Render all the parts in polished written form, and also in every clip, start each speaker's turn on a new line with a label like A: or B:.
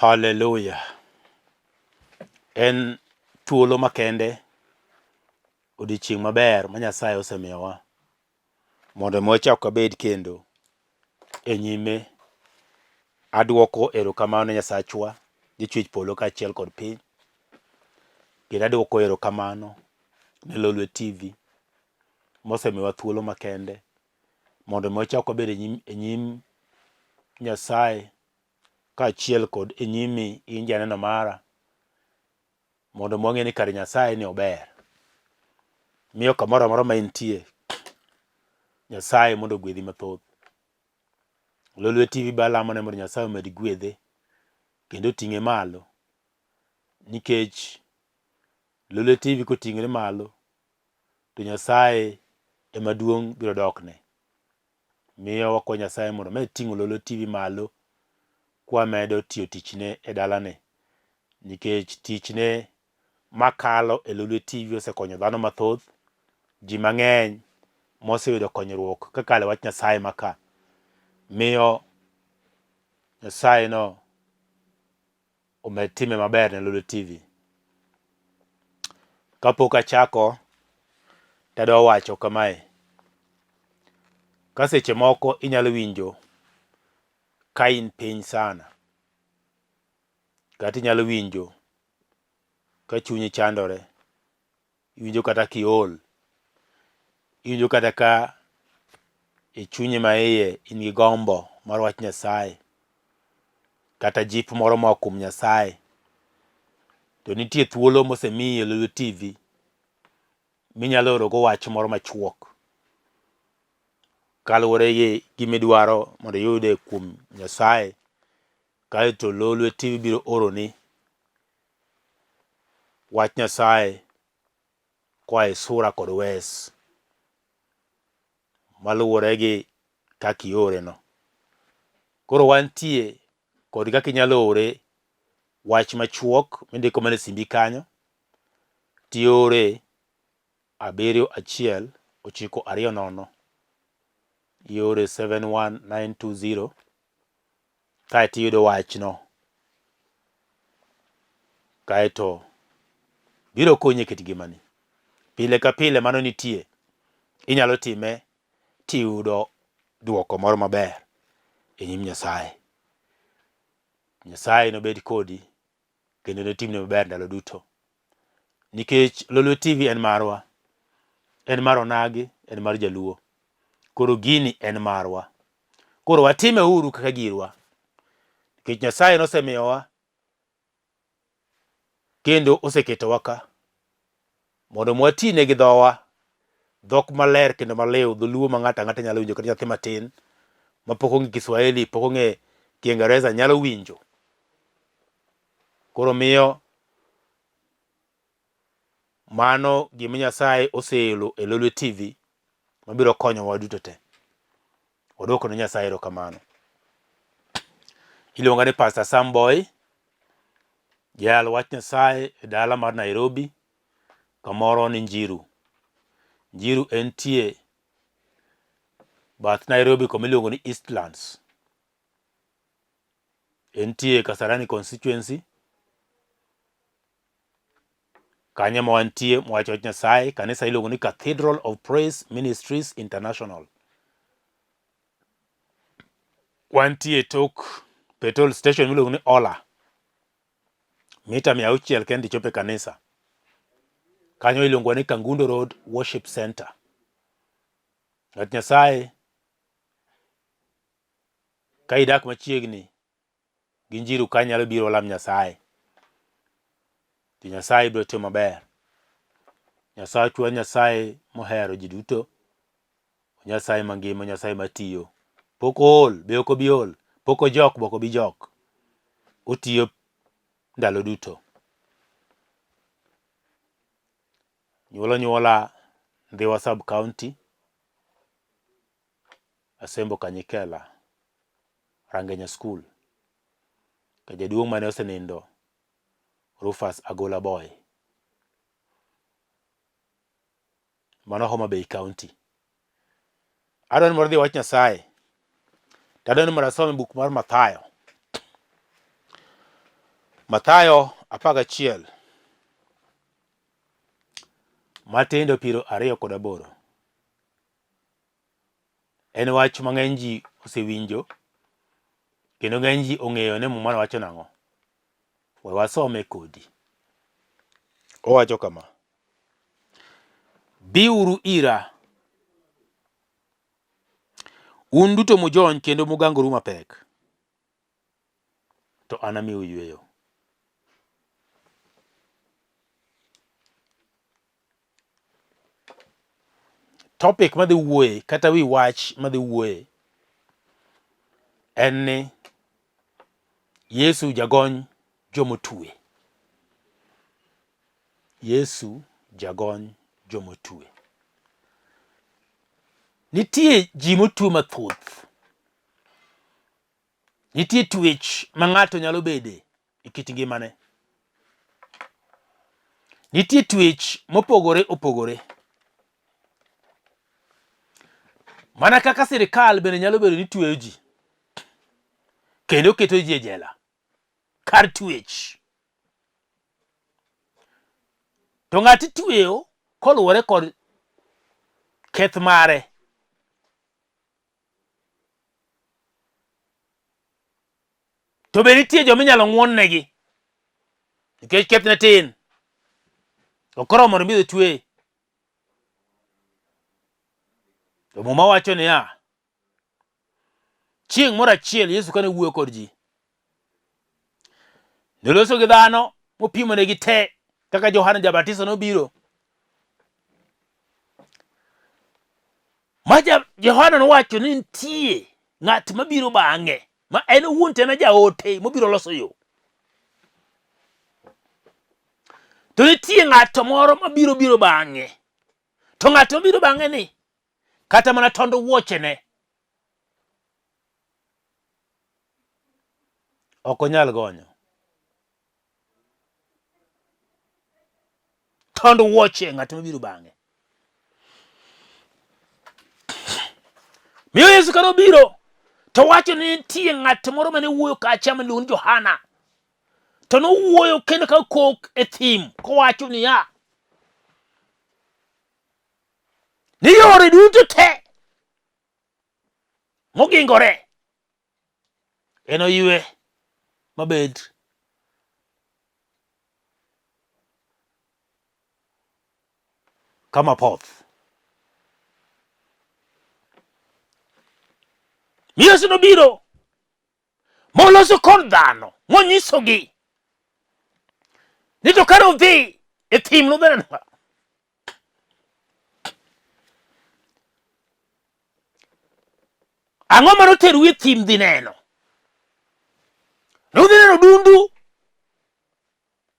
A: Haleluya! En thuolo makende, odiechieng' maber ma Nyasaye osemiyowa mondo mi wachak wabed kendo e nyime. Adwoko erokamano ne Nyasachwa, jachwech polo kaachiel kod piny. Kendo adwoko erokamano ne Lolwe TV mosemiyowa thuolo makende mondo mi wachak wabed e nyim Nyasaye kaachiel kod e nyimi in janeno mara mondo mi wang'e ni kare Nyasaye ni ober. Miyo kamoro amora ma intie, Nyasaye mondo ogwedhi mathoth. Lolwe TV be alamo ne mondo Nyasaye omed gwedhe kendo oting'e malo nikech Lolwe TV koting'ore malo to Nyasaye ema duong' biro dokne. Miyo wakwa Nyasaye mondo omed ting'o Lolwe TV malo kwamedo tiyo tichne e dalane nikech tichne makalo e Lolwe TV osekonyo dhano mathoth, ji mang'eny moseyudo konyruok kakalo e wach Nyasaye maka. Miyo Nyasaye no omed time maber ne Lolwe TV. Kapok achako, tadwa wacho kamae, ka seche moko inyalo winjo ka in piny sana, kata inyalo winjo ka chunyi chandore, iwinjo kata kiol, iwinjo kata ka e chunyi ma iye in gi gombo mar wach Nyasaye kata jip moro moa kuom Nyasaye, to nitie thuolo mosemiyi e Lolwe TV minyalo orogo wach moro machuok kaluwore gi gimidwaro mondo iyude kuom Nyasaye kaeto Lolwe TV biro oroni wach Nyasaye koa e sura kod wes maluwore gi kaka iore no. Koro wantie kod kaka inyalo ore wach machuok mindiko mana e simbi kanyo tiore abiriyo achiel ochiko ariyo nono iore 71920 kaeto iyudo wachno kaeto biro konyi e kit ngimani. Pile ka pile mano nitie, inyalo time tiyudo dwoko moro maber e nyim Nyasaye. Nyasaye nobed kodi kendo notimni maber ndalo duto. Nikech Lolwe TV en marwa, en mar onagi, en mar jaluo. Koro gini en marwa. Koro watime uru kaka girwa. Nikech Nyasaye nosemiyowa kendo oseketowa ka mondo mwatine gi dhowa, dhok maler kendo maliw, dholuo ma ng'ato ang'ata nyalo winjo kata nyathi matin mapok ong'e Kiswahili, pok ong'e Kiingereza nyalo winjo. Koro miyo mano gima Nyasaye oseelo e Lolwe TV mabiro konyowa duto te. Waduoko ne Nyasaye erokamano. Iluonga ni Pastor Sam Boy, jayal wach Nyasaye e dala mar Nairobi, kamoro ni Njiru. Njiru entie bath Nairobi kama iluongo ni Eastlands. Entie Kasarani constituency. Kanyo ema wantie mwacho wach Nyasaye, kanisa iluongo ni Cathedral of Praise Ministries International. Wantie tok petrol station miluongo ni Ola, mita 600 kende ichopo e kanisa. Kanyo iluongo ni Kangundo Road Worship Center. Ng'at Nyasaye ka idak machiegni gi Njiru ka nyalo biro walam Nyasaye. To Nyasaye biro timo maber. Nyasachwa Nyasaye mohero ji duto. Nyasaye mangima, Nyasaye matiyo. Pok ool, be ok obi ol. Pok ojok, be ok obi jok. Otiyo ndalo duto. Nyuol onyuola Ndhiwa sub county, Asembo Kanyikela, Rangenya School, ka jaduong' mane osenindo Rufus Agola Boy. Mano Homa Bay County. Adwa ni mondo adhi wach Nyasaye. To adwa ni mondo asom e buk mar Mathayo. Mathayo 11 matindo 28. En wach ma ng'eny ji osewinjo kendo ng'eny ji ong'eyo ni Muma wacho nang'o. We wasome kodi. Owacho kama, Biuru ira, un duto mujony kendo mugangoru mapek, to anamiu yweyo. Topic madhi wuoye kata wi wach madhi wuoye en ni Yesu jagony jomotue. Yesu jagony jomotue. Nitie ji motue mathoth. Nitie twech ma ng'ato nyalo bede e kit ngimane. Nitie twech mopogore opogore. Mana kaka sirikal bende nyalo bedo ni tweyo ji kendo keto ji e jela kar twech. To ng'at itweyo koluwore kod keth mare. To be nitie joma inyalo ng'won negi nikech kethne tin, ok oromo mondo mi odhi tweye. To Muma wacho niya, chieng' moro achiel Yesu kane wuoyo kod ji, noloso gi dhano mopimonegi te kaka Johana Jabatiso nobiro. Ma Johana nowacho ni nitie ng'at mabiro bang'e ma en owuon to en jaote mobiro loso yo. To nitie ng'ato moro mabiro biro bang'e. To ng'at mabiro bang'e ni kata mana tond wuochene ok onyal gonyo. Tond wuoche ng'at mabiro bang'e. Miyo Yesu kane obiro to wacho ni nitie ng'at moro mane wuoyo kacha miluongo ni Johana. To nowuoyo kendo ka kok e thim kowacho niya, ni yore duto te mogingore enoywe mabed kama poth. Mi Yesu nobiro moloso kod dhano monyisogi ni to kane odhi e thim nodhi neno Ang'o mane oterou e thim dhi neno? Ne udhi neno dundu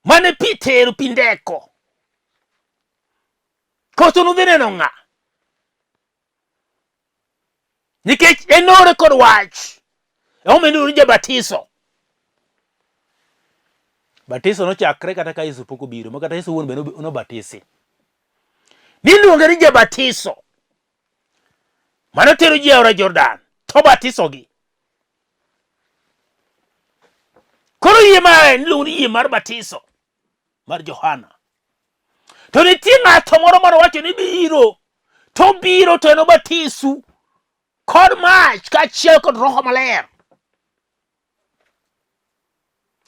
A: mane pi tero pi ndeko. Koso nudhi neno ng'a? Nikech en noore kod wach. Emomiyo iluongo ni jabatiso. Batiso nochakre kata ka Yesu pok obiro, ma kata Yesu wuon be nobatisi. Niluonge ni jabatiso. Mano tero ji e aora Jordan to batisogi. Koro yie mare niluongo ni yie mar batiso mar Johana. To nitie ng'ato moro mane owacho ni biro to biro to enobatisu kod mach kaachiel kod Roho Maler.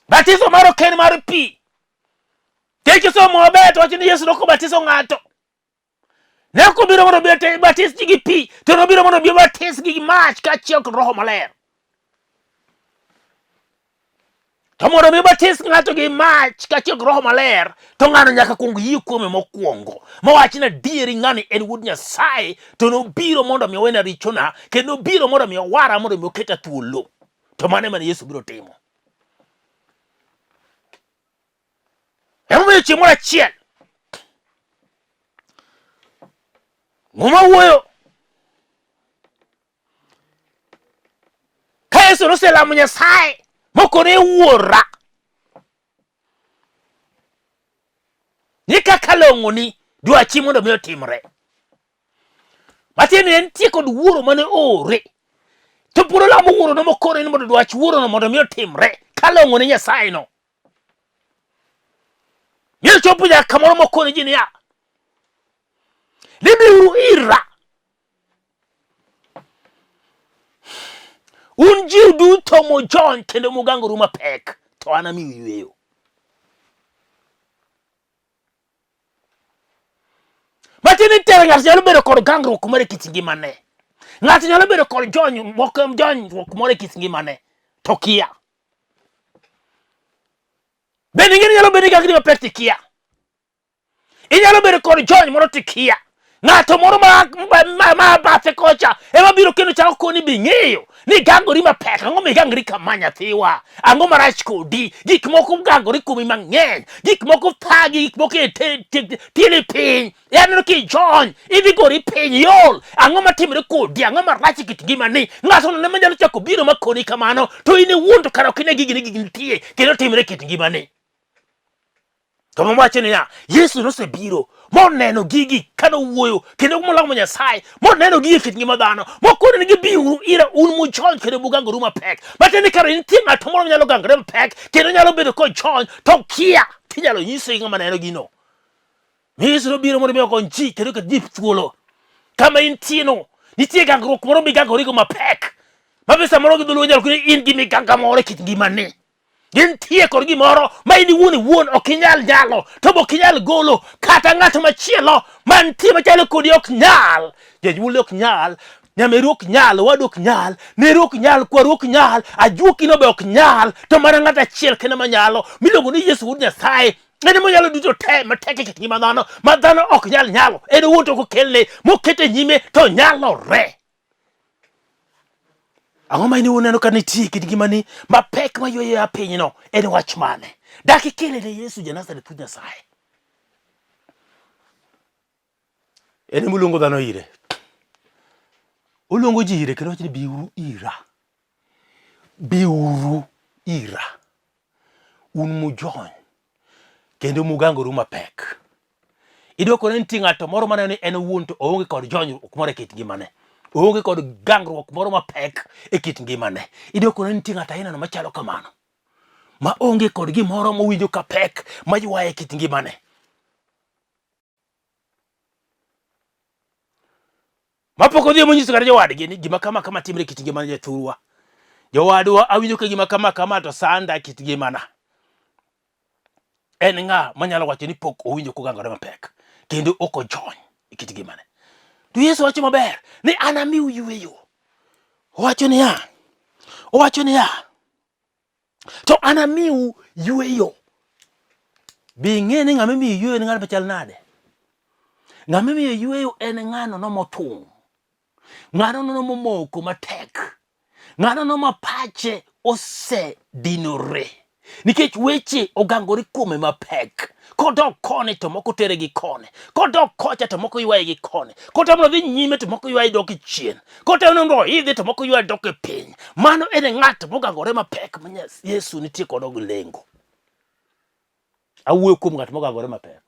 A: Batiso mar ok en mar pi. Nikech kisomo maber to wacho ni Yesu nokobatiso ng'ato. Ne ok obiro mondo obi obatis ji gi pi, to nobiro mondo obi obatisgi gi mach kaachiel kod Roho Maler. To mondo mi obatis ng'ato gi mach kaachiel kod Roho Maler, to ng'ano nyaka kuong yie kuome mokwongo, mawach ni adieri ng'ani en wuod Nyasaye, to nobiro mondo mi owena richona, kendo nobiro mondo mi owara mondo mi oketa thuolo. To mano ema ne Yesu biro timo. Emomiyo chieng' moro achiel Muma wuoyo ka Yesu noselamo Nyasaye mokone wuora ni kaka long'oni dwachi mondo mi otimre. Matiende ni entie kod wuoro mane oore. To pod olamo wuorono mokone ni mondo dwach wuorono mondo mi otimre kalong'o ne Nyasaye no. Mane chopo nyaka kamoro mokone ji niya, ni biuru ira un ji duto mojony kendo mugangoru mapek, to an amiu yweyo. Matiende ni tere ng'ato nyalo bedo kod gangruok moro e kit ngimane. Ng'ato nyalo bedo kod jony moko jonyruok moro e kit ngimane to kia. Bende ing'e ni nyalo bedo ni gangri mapek to ikia. Inyalo bedo kod jony moro to ikia. Ng'ato moro ma, ma, ma, ma bathe kocha ema biro kendo chako koni be ing'eyo ni gangori mapek. Ang'o migangri kama nyathiwa? Ang'o marach kodi? Gik moko gangore kuomi mang'eny. Gik moko thagi, gik moko tieli piny. Aneno kijony, idhi gori piny iol. Ang'o matimore kodi? Ang'o marach e kit ngimani? Ng'ato no ema nyalo chako biro makoni kamano, to in iwuon to kara ok ine gigi ni gigi nitie kendo timore e kit ngimani. To Muma wacho niya, Yesu nosebiro moneno gigi kane owuoyo kendo molamo Nyasaye moneno gigi e kit ngima dhano mokone ni gibiuru ira un mujony kendo mugangoru mapek. Matiende ni kare nitie ng'at moro manyalo gangore mapek kendo nyalo bedo kojony to kia tinyalo nyise gi ng'ama neno gino. Yesu nobiro mondo mi okony ji kendo oket ji thuolo. Kama intieno, nitie gangruok moro migangorigo mapek. Ma be samoro gi dholuo nyalo koni in gi miganga moro e kit ngimani. Gintie kod gimoro ma in iwuon iwuon ok inyal nyalo to be ok inyal golo kata ng'at machielo mantie machalo kodi ok nyal. Janyuolni ok nyal, nyameru ok nyal, owadu ok nyal, neru ok nyal, kwaru ok nyal, ajuokino be ok nyal, to mana ng'at achiel kende manyalo miluongo ni Yesu Wuod Nyasaye. En ema onyalo duto te matek e kit ngima dhano ma dhano ok nyal nyalo. En owuon to kokelne mokete nyime to nyalore. Ang'o ma in uneno ka nitie e kit ngimani mapek ma yweyo ya pinyno en wach mane? Dak ikele ne Yesu ja Nazareth wuod Nyasaye. En ema oluongo dhano ire. Oluongo ji ire kendo wacho ni biuru ira. Biuru ira. Un mujony kendo mugangoru mapek. Idwoko ni nitie ng'ato moro maneno ni en owuon to oonge kod jonyruok moro e kit ngimane. Oonge kod gangruok moro mapek e kit ngimane. Idwoko ni nitie ng'ato ainano machalo kamano. Ma onge kod gimoro mowinjo ka pek maywaye e kit ngimane. Mapok odhi monyiso kata jowadgi ni gima kama kama timre e kit ngimana jathurwa. Jowadwa awinjo ka gima kama kama to sanda e kit ngimana. En ng'a manyalo wacho ni pok owinjo kogangore mapek kendo ok ojony e kit ngimane. To Yesu wacho maber ni anamiu yweyo. Owacho niya, owacho niya, to anamiu yweyo. Be ing'e ni ng'ama imiyo yweyo en ng'at machal nade? Ng'ama imiyo yweyo en ng'ano no motung'. Ng'ano no momoko matek. Ng'ano no ma pache osedinore. Nikech weche ogangore kuome mapek. Kodok koni to moko tere gi koni. Kodok kocha to moko ywaye gi koni. Kotemo dhi nyime to moko ywaye dok e chien. Kotemo mondo oidhi to moko ywaye dok e piny. Mano en ng'at mogangore mapek ma Yesu nitie kod lengo. Awuoyo kuom ng'at mogangore mapek.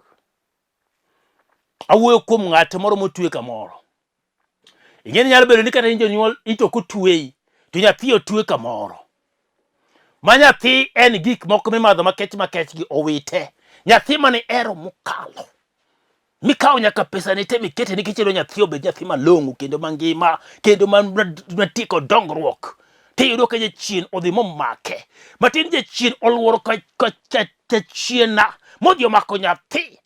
A: Awuoyo kuom ng'at moro motwe kamoro. Ing'e ni nyalo bedo ni kata in jonyuol ito kotweyi to nyathi otwe kamoro. Ma nyathi en gik moko mimadho makech makech gi owite. Nyathi mane ero mokalo. Mikawo nyaka pesa ne te mikete nikech idwa nyathi obed nyathi malong'o kendo mangima kendo mantie kod dongruok. Tiyudo ka jachien odhi momake. Matin jachien oluoro ka chachiena modhi omako nyathi.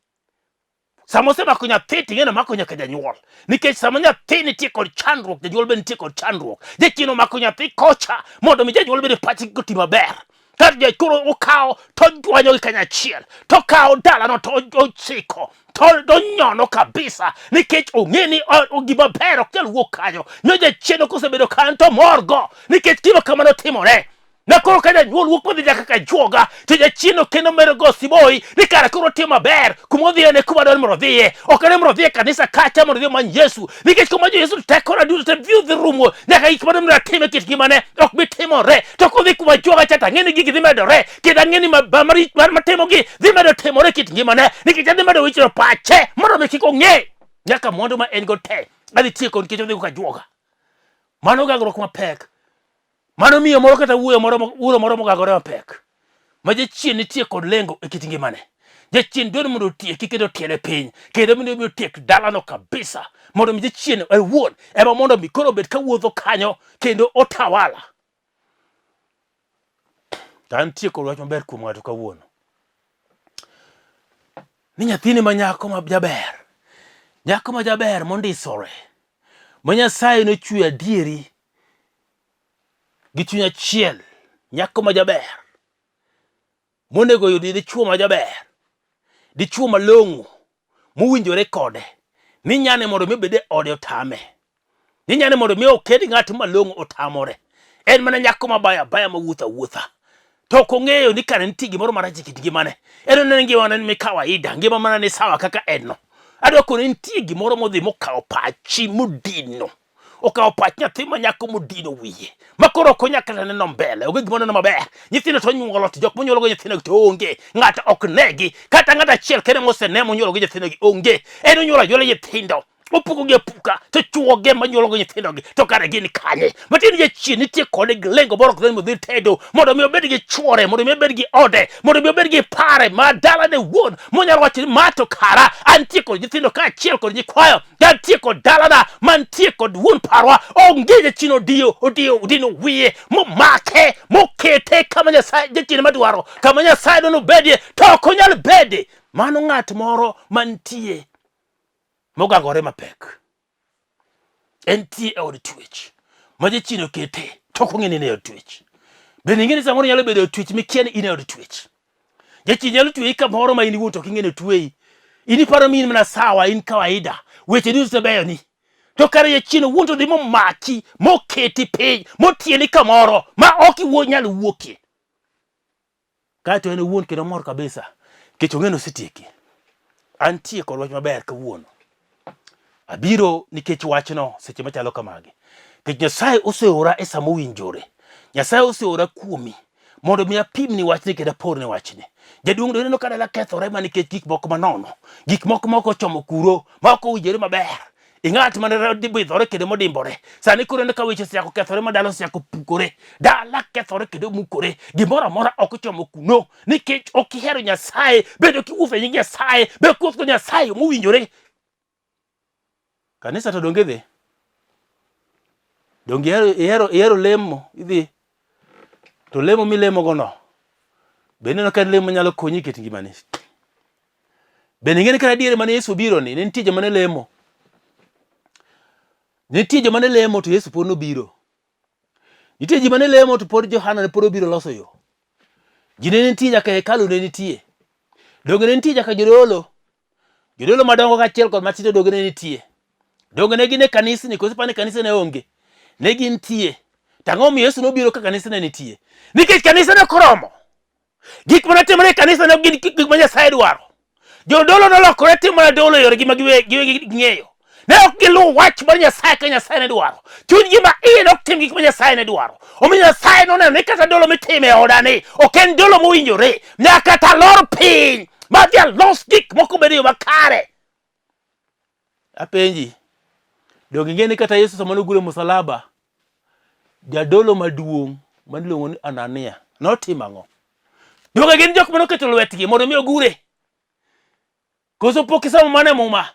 A: Sama osemako nyathi to ing'e ni omako nyaka janyuol. Nikech sama nyathi nitie kod chandruok, janyuol be nitie kod chandruok. Jachien omako nyathi kocha mondo mi janyuol bende pache kik oti maber. Ka koro okawo to ojwanyogi kanyachiel, to okawo dalano to ochiko to onyono kabisa nikech ong'e ni gima ber ok nyal wuok kanyo. Nyo jachien ok osebedo kanyo to morgo nikech gima kamano timore. Na koro ka janyuol wuok modhi nyaka ka juoga to jachien kendo medo go siboi ni kara koro timo maber kuma odhiye ne kuma dwaro mondo odhiye ok ane mondo odhi e kanisa kacha mondo odhi omany Yesu nikech kuma jo Yesu tekona duto te dhi dhi rumo nyaka gik madwa mondo atim e kit ngimane ok bi timore to kodhi kuma juoga cha to ang'e ni gigi dhi medore kendo ang'e ni matimogi dhi medo timore e kit ngimane nikech adhi medo wichno pache mondo mi kik ong'e nyaka mwandu ma en go te adhi tieko nikech odhi go ka juoga mano gangruok mapek. Mano miyo moro kata wuoyo moro wuoro moro mogagore mapek ma jachien nitie kod lengo e kit ngimane. Jachien dwaro mondo otieki kendo otiele piny, kendo mondo mi otiek dalano kabisa, mondo mi jachien owuon ema mondo mi koro obed kawuotho kanyo kendo otawala. To antie kod wach maber kuom ng'ato kawuono. Ni nyathini ma nyako ma jaber, nyako ma jaber mondisore, ma Nyasaye nochweyo adieri gi chuny achiel, nyako ma jaber monego oyud dichwo ma jaber, dichwo malong'o mowinjore kode, ni nyane mondo mi obed e ode otame, ni nyane mondo mi oked ng'at malong'o otamore. En mana nyako mabayo abaya mawuotho awuotha. To ok ong'eyo ni kare nitie gimoro marach e kit ngimane. En oneno ngimane ni kawaida, ngima mana ni sawa kaka en no. Adwa koni nitie gimoro modhi mokawo pachi modino. Okawo pach nyathi ma nyako modino wiye ma koro ok onyal kata neno mbele, onge gima oneno maber. Nyithindo to onyuolo to jok monyuologo nyithindogi to onge, ng'ato ok negi, kata ng'ato achiel kende mosene monyuologo nyithindogi onge. En onyuolo anyuola nyithindo opukogi apuka to chuoge manyuologo nyithindogi to kare gin kanye? Matiende jachien nitie kode gi lengo moro ok odhi tedo mondo mi obed gi chuore, mondo mi obed gi ode, mondo mi obed gi pare ma dalane wuon monyalo wacho ni ma to kara antie kod nyithindo kaachiel kod nyikwayo Antie kod dalana mantie kod wuon parwa onge jachien odiyo odiyo odino wiye momake mokete kama Nyasaye jachien madwaro kama Nyasaye dwaro nobedie to ok onyal bede. Mano ng'at moro mantie mogangore mapek entie e od twech ma jachien okete to ok ong'e ni en e od twech. Bende ing'e ni samoro nyalo bedo e od twech mikia ni in e od twech. Jachien nyalo tweyi kamoro ma in iwuon to ok ing'e ni otweyi. In iparo ni in mana sawa, in kawaida, weche duto te beyoni. To kare jachien owuon to dhi momaki, moketi piny, motieli kamoro ma ok iwuo nyal wuokie. Kaeto en owuon kendo mor kabisa nikech ong'e ni osetieki. Antie kod wach maber kawuono. Abiro nikech wachno seche machalo kamagi. Nikech Nyasaye oseora e sama owinjore. Nyasaye oseora kuomi mondo mi apimni wachni kendo aporni wachni. Jaduong' do ineno ka dala kethore ma nikech gik moko manono, gik moko ma ok ochomo kuro, ma ok owinjore maber. Ing'at mane bidhore kendo modimbore. Sani koro ineno ka weche osechako kethore ma dala osechako pukore. Dala kethore kendo mukore. Gimoro amora ok ochomo kuno nikech ok ihero Nyasaye, bende ok iwuotho e nying Nyasaye, be ok iwuotho Nyasaye mowinjore. Kanisa to donge idhi? Donge ihero, ihero, ihero lemo idhi? To lemo milemogono, be ineno ka en lemo manyalo konyi e kit ngimani? Bende ing'e ni kata diere mane Yesu obiro ni, ne nitie joma ne lemo. Nitie joma ne lemo to Yesu pod nobiro. Nitie ji mane lemo to pod Johana ne pod obiro loso yo. Ji ne nitie nyaka e hekalu ne nitie. Donge ne nitie nyaka jodolo. Jodolo madongo kaachiel kod matindo donge ne nitie. Donge ne gin e kanisni koso pane kanisa ne onge. Ne gintie. To ang'o momiyo Yesu nobiro ka kanisa ne nitie? Nikech kanisa ne ok oromo. Gik mane timore e kanisa ne ok gin gik ma Nyasaye dwaro. Jodolo nolokore timo mana dolo e yoregi ma giwegi ging'eyo. Ne ok giluw wach mar Nyasaye ka Nyasaye ne dwaro. Chunygi ma iye ne ok tim gik ma Nyasaye ne dwaro. Omiyo Nyasaye noneno ni kata dolo mitimo e odani ok en dolo mowinjore. Nyaka to alor piny madhi alos gik moko obed e yo makare. Apenji, donge ing'e ni kata Yesu sama nogure musalaba, jadolo maduong' maniluongo ni Anania notimo ang'o? Donge gin jok mane oketo lwetgi mondo mi ogure? Koso pok isomo mana e Muma?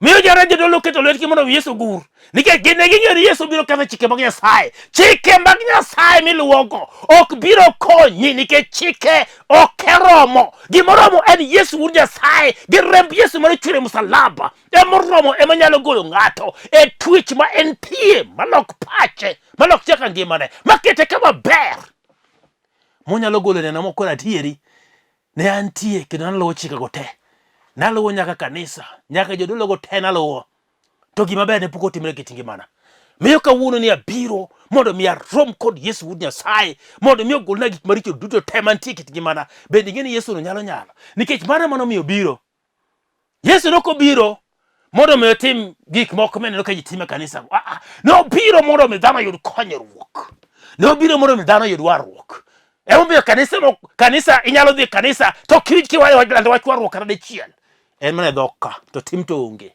A: Miyo jara jodolo oketo lwetgi mondo Yesu ogur. Nikech gin ne ging'eyo ni Yesu biro ketho chike mag Nyasaye. Chike mag Nyasaye miluwogo ok biro konyi nikech chike ok eromo. Gimoromo en Yesu wuod Nyasaye gi remb Yesu mane ochwer e musalaba. Emoromo ema nyalo golo ng'ato e twech ma entie malok pache, malok chaka ngimane, makete kama ber. Monyalo golo neno mokoro adieri ne antie kendo naluwo chikego te. Naluwo nyaka kanisa, nyaka jodologo te naluwo. To gima ber ne pok otimore e kit ngimana. Miyo kawuono ni abiro mondo mi arom kod Yesu wuod Nyasaye mondo mi ogolna gik maricho duto te mantie e kit ngimana. Bende ing'e ni Yesu no nyalo nyalo nikech mano ema nomiyo obiro. Yesu ne ok obiro mondo mi otim gik moko mineno ka ji timo e kanisa. Ah, ah. Nobiro mondo mi dhano oyud konyruok. Nobiro mondo mi dhano oyud warruok. Emomiyo kanisa kanisa inyalo dhi e kanisa to ok iwinj kiwacho lando wach warruok kata dichiel. En mana e dhok ka to tim to onge.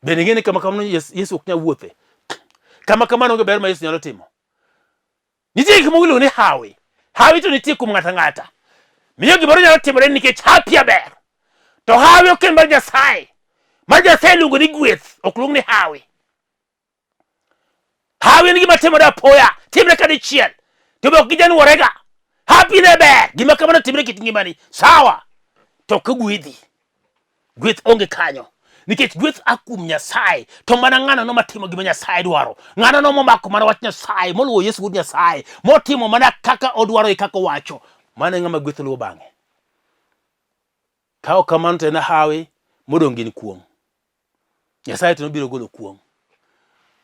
A: Bende ing'e ni kama kamano Yesu ok nyal wuothe. Kama kamano onge ber ma Yesu nyalo timo. Nitie gik moko iluongo ni hawi. Hawi to nitie kuom ng'ato ang'ata. Miyo gimoro nyalo timore nikech hapi ber. To hawi ok en mar Nyasaye. Ma Nyasaye luongo ni gweth, ok luong ni hawi. Hawi en gima timore apoya, timre ka dichiel. To be ok gijanuorega. Hapi ne ber, gima kamano timre kit ngimani. Sawa. To ok gwedhi. Gweth onge kanyo. Nikech gweth a kuom Nyasaye, to mana ng'ano no matimo gima Nyasaye dwaro. Ng'ano no momako mana wach Nyasaye, moluwo Yesu wuod Nyasaye, motimo mana kaka odwaro e kaka owacho. Mano e ng'ama gweth luwo bang'e. Ka ok kamano to en hawi modong' gin kuong'. Nyasaye to nobiro golo kuong'.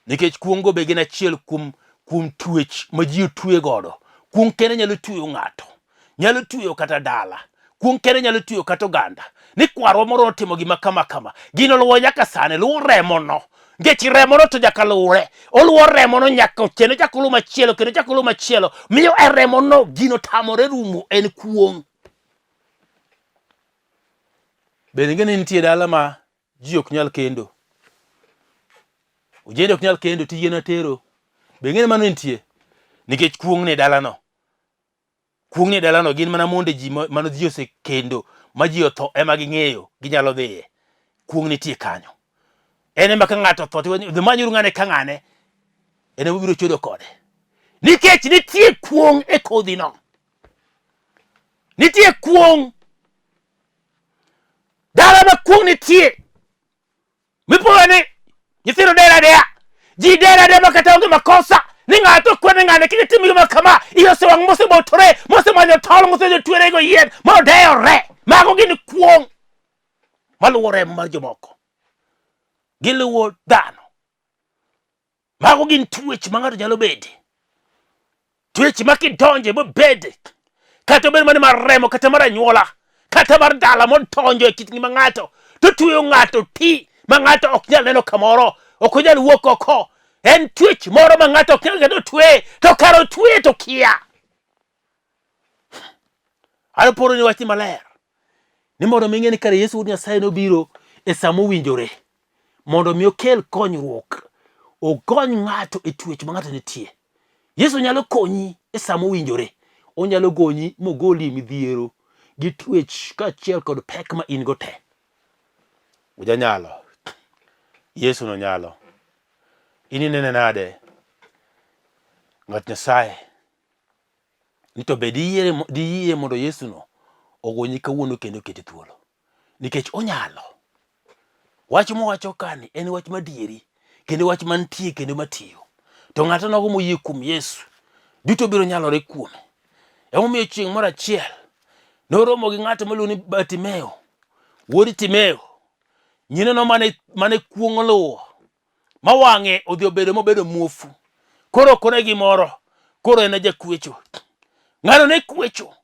A: Nikech kuong' go be gin achiel kuom kuom twech ma ji otwe godo. Kuong' kende nyalo tweyo ng'ato, nyalo tweyo kata dala. Kuong' kende nyalo tweyo kata oganda. Ni kwarwa moro notimo gima kama kama. Gino luwo nyaka sani, luwo remono. Nikech remono to nyaka luwre. Oluwo remono nyaka kendo chako luwo machielo, kendo chako luwo machielo. Miyo e remono gino tamore rumo en kuong'. Bende ing'e ni nitie dala ma ji ok nyal kendo. Ojende ok nyal kendo tije na tero. Be ing'e ni mano nitie? Nikech kuong' ni dalano. Kuong' ni dalano gin mana monde ji mano ji osekendo ma ji otho ema ging'eyo ginyalo dhiye. Kuong' nitie kanyo. En ema ka ng'ato otho to dhi manyuru ng'ane ka ng'ane en ema ubiro chodo kode. Nikech nitie kuong' e kodhino. Nitie kuong'. Dala ma kuong' nitie. Mipoyo ni nyithindo dera adeya. Ji dera adeya ma kata onge makosa. Ni ng'ato kwene ng'ane kik itim gima kama. Iye osewang' mosebotore, mosemanyo tol, mosedhi go yien, modeyore. Mago gin kuong' maluwo remo mar jomoko. Giluwo dhano. Mago gin twech ma ng'ato nyalo bede. Twech ma kidonje mobede. Kata obed mana mar remo, kata mar anyuola, kata mar dala modonjo e kit ngima ng'ato. To tweyo ng'ato ti ma ng'ato ok nyal neno kamoro, ok onyal wuok oko. En twech moro ma ng'ato ok nyal kata otwe, to kar otwe to kia. Aporo ni wachni maler ni mondo mi ing'e ni kare Yesu wuod Nyasaye nobiro e sa mowinjore mondo mi okel konyruok, ogony ng'ato e twech ma ng'ato nitie. Yesu nyalo konyi e sa mowinjore, onyalo gonyi mogoli e midhiero gi twech kaachiel kod pek ma in go te. Ujanyalo, Yesu nonyalo. In inene nade ng'at Nyasaye? Ni to be diyie mondo Yesu no ogonyi kawuono kendo oketi thuolo? Nikech onyalo. Wach mowacho kani en wach madieri kendo wach mantie kendo matiyo. To ng'ato nogo moyie kuom Yesu duto biro nyalore kuome. Emomiyo chieng' moro achiel noromo gi ng'ato miluongo ni Bartimeo, wuod Timeo, nyineno mane kuong' oluwo ma wang'e odhi obedo mobedo muofu. Koro ok one gimoro, koro en jakwecho. Ng'ano ne kwecho,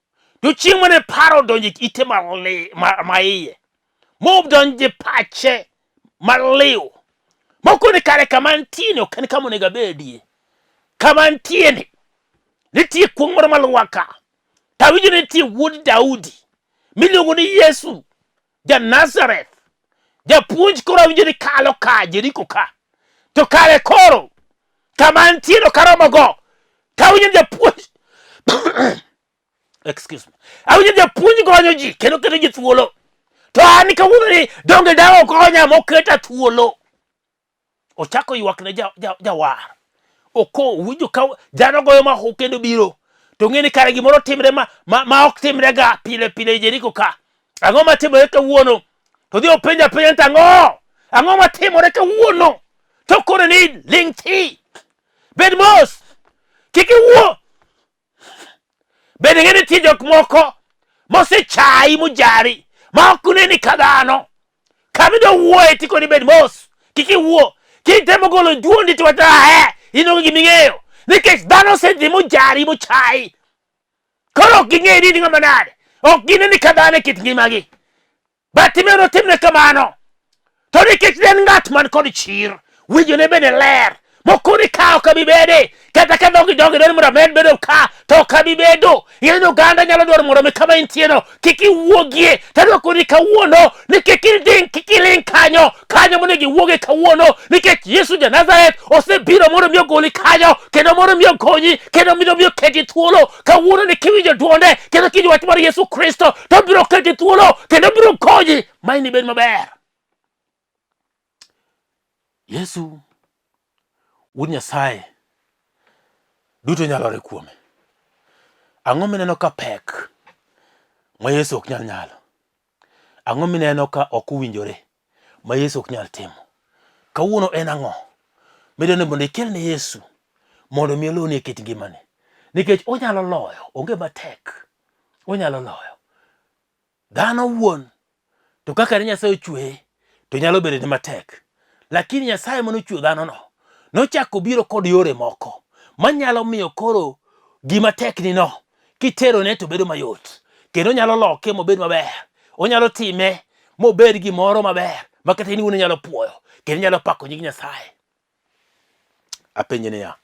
A: to chieng' mane paro odonjo e ite ma iye, modonjo e pache maliw, mokoni kare kama antie ni ok en kama onego abedie. Kama antie ni, nitie kuong' moro maluwa ka. To awinjo ni nitie wuod Daudi miluongo ni Yesu ja Nazareth. Japuonj koro awinjo ni kalo ka Jeriko ka. To kare koro kama antie no karomogo to awinjo ni japuonj excuse me. Awinjo ni japuonj gonyo ji kendo keto ji thuolo. To an kawuono ni donge dawo gonya moketa thuolo. Ochako ywak ne jawar. Oko winjo ka dhano goyo mahu kendo biro. To ng'e ni kare gimoro timre ma ok timre ga pile pile e Jeriko ka. Ang'o matimore kawuono? To dhi openjo apenja ni ang'o? Ang'o matimore kawuono? To koro ni ling' thi. Bed mos. Kik iwuo. Bende ng'e ni nitie jok moko mosechayi mojari ma ok neni ka dhano. Kama idwa wuoye tikoni bed mos, kik iwuo. Kitemo golo dwondi to wacho ahe, in onge gima ing'eyo. Nikech dhano osedhi mojari mochayi. Koro ok ging'eyo ni in ng'ama nade. Ok gineni ka dhano e kit ngimagi. Bartimeo notimne kamano. To nikech ne en ng'at man kod chir, winjone bende ler. Moko ni ka ok abi bede. Kata ka dhogi jogi dwaro mondo amed bedo ka, to ok abi bedo. Ing'e ni oganda nyalo dwaro mondo mi kama intieno kik iwuogie. To adwa koni kawuono ni kik iding, kik iling kanyo. Kanyo monego iwuogie kawuono nikech Yesu ja Nazareth osebiro mondo mi ogoli kanyo kendo mondo mi ogonyi kendo mondo mi oketi thuolo. Kawuono ni kiwinjo dwonde kendo kiwinjo wach mar Yesu Kristo to obiro keti thuolo kendo obiro konyi ma inibed maber. Yesu Wuod Nyasaye duto nyalore kuome. Ang'o mineno ka pek ma Yesu ok nyal nyalo? Ang'o mineno ka ok owinjore ma Yesu ok nyal timo? Kawuono en ang'o midwaro ni mondo ikel ne Yesu mondo mi oloni e kit ngimani? Nikech onyalo loyo, onge matek, onyalo loyo. Dhano wuon to kaka ne Nyasaye ochweye to nyalo bedo ne matek. Lakini Nyasaye mane ochweyo dhanono nochako biro kod yore moko manyalo miyo koro gima tekni no kiterone to bedo mayot kendo onyalo loke mobed maber. Onyalo time mobed gimoro maber ma kata in iwuon inyalo puoyo kendo inyalo pako nying Nyasaye. Apenje niya,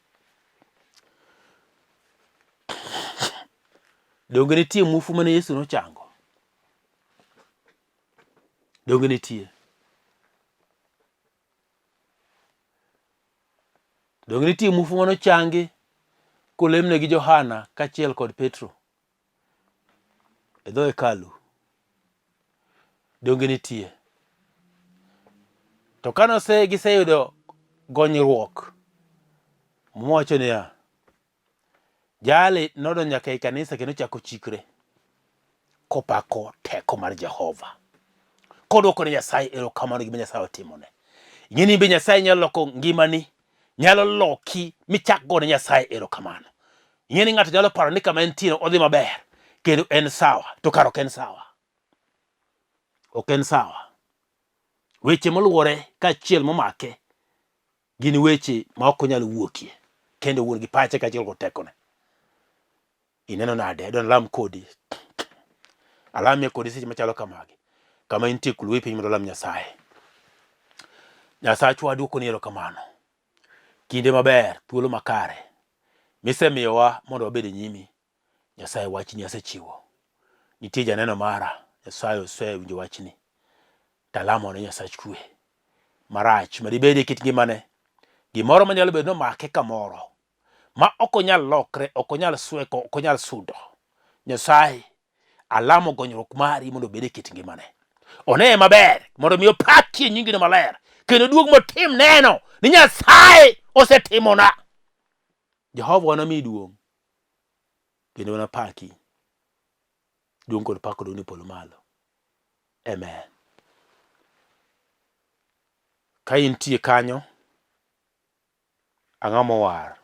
A: donge nitie muofu mane Yesu nochango? Donge nitie? Donge nitie muofu mane ochangi kolemne gi Johana kaachiel kod Petro e dho hekalu? Donge nitie? To kane ose giseyudo gonyruok, Muma wacho niya, jali nodonjo nyaka ei kanisa kendo ochako chikre kopako teko mar Jehova, kodwoko ne Nyasaye erokamano gima Nyasaye otimone. Ing'e ni be Nyasaye nyalo loko ngimani, nyalo loki michak gone Nyasaye erokamano. Ing'e ni ng'ato nyalo paro ni kama entie odhi maber kendo en sawa, to kara ok en sawa. Ok en sawa. Weche moluwore kaachiel momake gin weche ma ok onyal wuokie kendo wuon gi pache kaachiel kod tekone. Ineno nade? Adwa nalam kodi. Alamie kodi seche machalo kamagi. Kama intie kuluwi piny mondo alam Nyasaye. Nyasachwa aduokoni erokamano. Kinde maber, thuolo makare misemiyowa mondo wabed e nyimi. Nyasaye wachni asechiwo. Nitie janeno mara, Nyasaye osewinjo wachni. Talamo ne Nyasach kwe. Marach ma dibed e kit ngimane. Gimoro manyalo bedo ni omake kamoro ma ok onyal lokre, ok onyal sweko, ok onyal sudo. Nyasaye, alamo gonyruok mari mondo obed e kit ngimane. Oneye maber mondo mi opakie nyingino maler kendo duog motim neno ni Nyasaye osetimona. Jehova wanamiyi duong' kendo wanapaki. Duong' kod pak odong' e polo malo. Amen. Ka intie kanyo, ang'o mowar?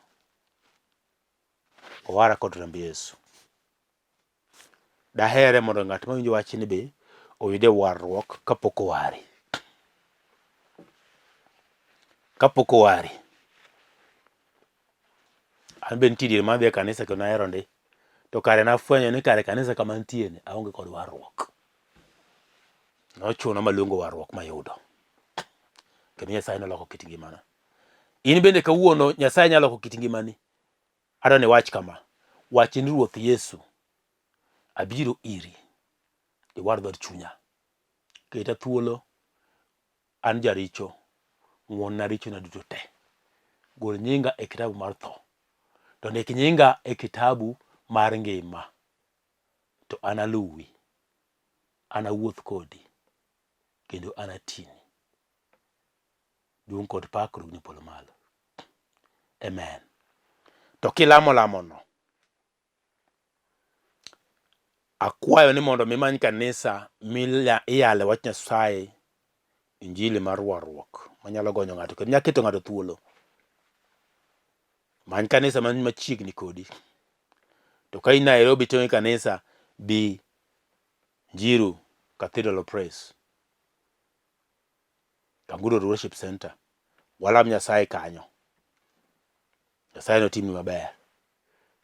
A: Owara kod remb Yesu. Dahere mondo ng'at mawinjo wachni be oyude warruok kapok owari. Kapok owari. An be nitie diere madhi e kanisa kendo ahero ndi. To kare nafwenyo ni kare kanisa kama antie ni aonge kod warruok. Nochuna maluongo warruok mayudo. Kendo Nyasaye noloko kit ngimana. In bende kawuono Nyasaye nyalo loko kit ngimani. Adwa ni iwach kama, wach ni Ruoth Yesu, abiro iri, iwar dhood chunya. Keta thuolo, an jaricho, ng'wonna richona duto te. Gol nyinga e kitabu mar tho, to ndik nyinga e kitabu mar ngima. To analuwi, anawuoth kodi, kendo anatini. Duong' kod pak odog ne polo malo. Amen. To kilamo lamono, akwayo ni mondo mimany kanisa miyale wach Nyasaye, injili mar warruok manyalo gonyo ng'ato kendo nyalo keto ng'ato thuolo. Many kanisa man machiegni kodi. To ka in Nairobi to kanisa bi Njiru Cathedral of Praise. Kangudo Road Worship Center. Walam Nyasaye kanyo. Nyasaye notimni maber.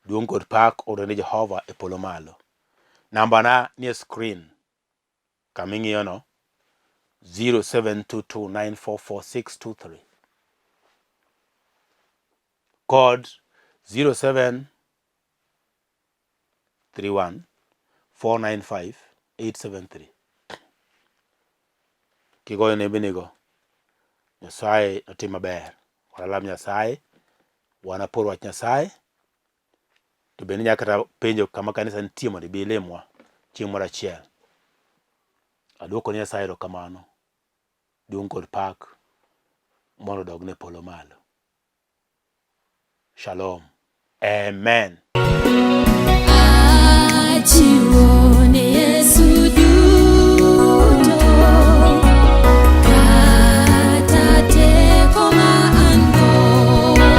A: Duong' kod pak odog ne Jehova e polo malo. Nambana nie screen kama ing'iyono 0722944623. Kod 07 31 495 873. Kigoyo nembenigo, Nyasaye notim maber. Walam Nyasaye, wanapor wach Nyasaye, to bende inyalo kata penjo kama kanisa nitie mondo ibi ilimwa chieng' moro achiel. Aduoko ne Nyasaye erokamano, duong' kod pak mondo odogne polo malo. Shalom. Amen.